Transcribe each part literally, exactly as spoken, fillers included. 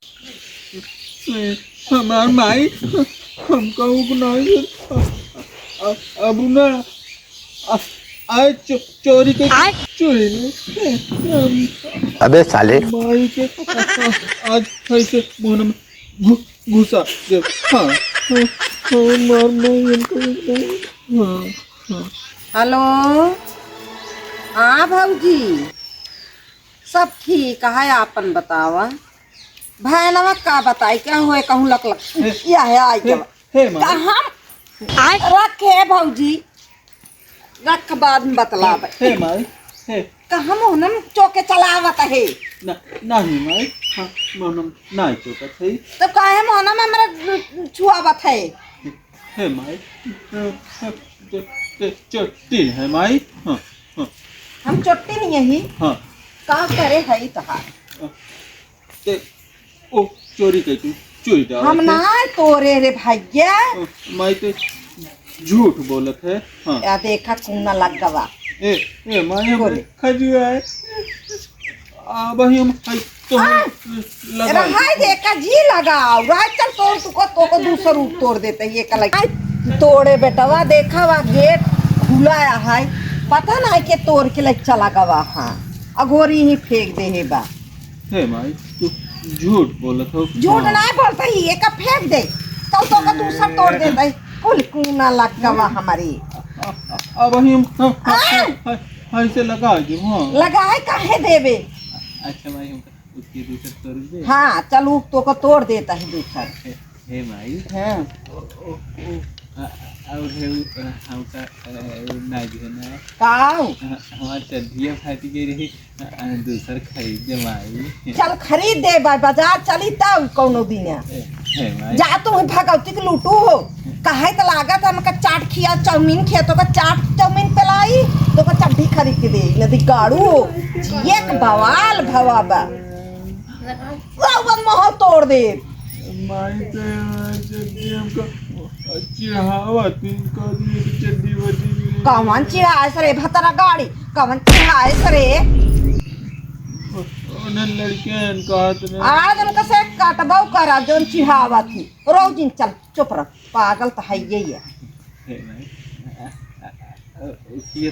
ए, हमार माई, हमका उगना है। अ-, अ-, अब ना, अ-, आज चो-, चोरी के आय। चोरी ले। ए, हम अबे साले। माई के, अ-, अ-, आज ऐसे मुंह में घु-, घुसा दे। हाँ, हाँ, हाँ, मार माई हमका उगना है। हाँ, हाँ। हेलो, हाँ भौजी, सब ठीक है, आपन बतावा। भैनवा का बताई, क्या हुए कहूँ लक लक। हे, या है, आई हे, गवा। हे माई। का हम आय। रखे भौजी, रख बाद में बतलावे। हे, हे माई, हे। कहाँ मोहनम चोके चलावत है? ना, नहीं माई, हाँ, मोहनम नहीं चोकत है। तो काहे मोहनम हमरा छुआवत है? हे माई, ते, ते चोट्टी है माई। हाँ, हाँ। हम चोट्टी नहीं है ही। हाँ। का करे है तहार? ते ओ चोरी कइ तू, चोरी डालत हम है। ना तोरे रे भैया। हाँ, माई ते झूठ बोलत है। हाँ। या देखा कूना लग गवा। ए, ए माई हम बोले। खजुआ है। अब ही हम है तो हम आ, लगा रहाई दे। देखा जी लगाओ, रहाई चल तोड़ तू को, तो को दूसर रूप तोड़ देते ही एक अलग। तोड़े बेटवा, देखा वा गेट खुला है, पता ना है के तोड़ के ले चला गवा। हाँ, अघोरी ही फेंक दे हे बा। हे माई, तू झूठ बोलत हो। झूठ हाँ। ना बोलते ही, एक फेंक दे, चल तो का दूसर तोड़ देते ही। कुल कूना लग गवा हमारी। अब ही हम, हम, आ! हम, हम, हम इसे लगा दे, हाँ। लगाए काहे देबे? अच्छा माई, हम उसकी दूसर तोड़ दे। हाँ, चल, ऊ तो को तोड़ देता है दूसर। हे, हे माई। हाँ। ओ, ओ, ओ, अ, और है उ, अ, हमका, अ, उ ना जो है ना। का? अ, हमार चड्ढिया फाटी गई रही, अ, अ, दूसर खरीद दे माई। चल खरीद दे, बा-, बाजार चली तब कौनो दिन। हे, हे माई। जा तू ही भगवती के लूटू हो। काहे त लागत हमका चाट खिया, चाउमीन खिया, तो का चाट चाउमीन पेलाई, तो का चड्ढी खरीद के दे, नदी गाड़ू हो। एक बवाल भवा बा। रउआ मोह तोड़ दे। माई तो यहाँ चड्डी हमका चिढ़ावत, इनका आदमी की चड्डी वड्डी भी नहीं। कवन चिढ़ाए सरे भतरा गाड़ी, कवन चिढ़ाए सरे? उन्हें लड़के हैं, इनका हाथ में। आज उनका से काटबो करा, जोन चिढ़ावत ही। रोजिन चल, चुप रह, पागल तो है ये है। हे माई, आ, आ, आ, आ, उखिया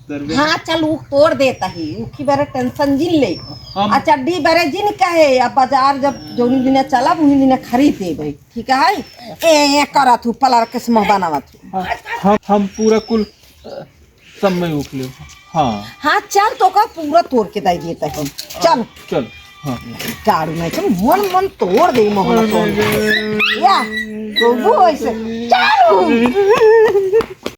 तोड़बे। हाँ, चल, ऊख तोड़ देता ही, ऊखी बरे टेंशन जिन ले। हम आ चड्डी बरे जिन कहे, अब बाजार जब जौन दिने चलब, उही दिने खरीद देबे, ठीक है? ए, ए, करत हूँ, पलर के समह बनावत हूँ। हाँ, हम, हम पूरा कुल, अ, सब में ऊख ले। हाँ। हाँ, चल, तो का पूरा तोड़ के दे देता ही। चल। चल। हाँ। गाड़ू नहीं तो मन, मन तोड़ दे, मोहन तोड़ दे। या, तो वो ऐसे, चल।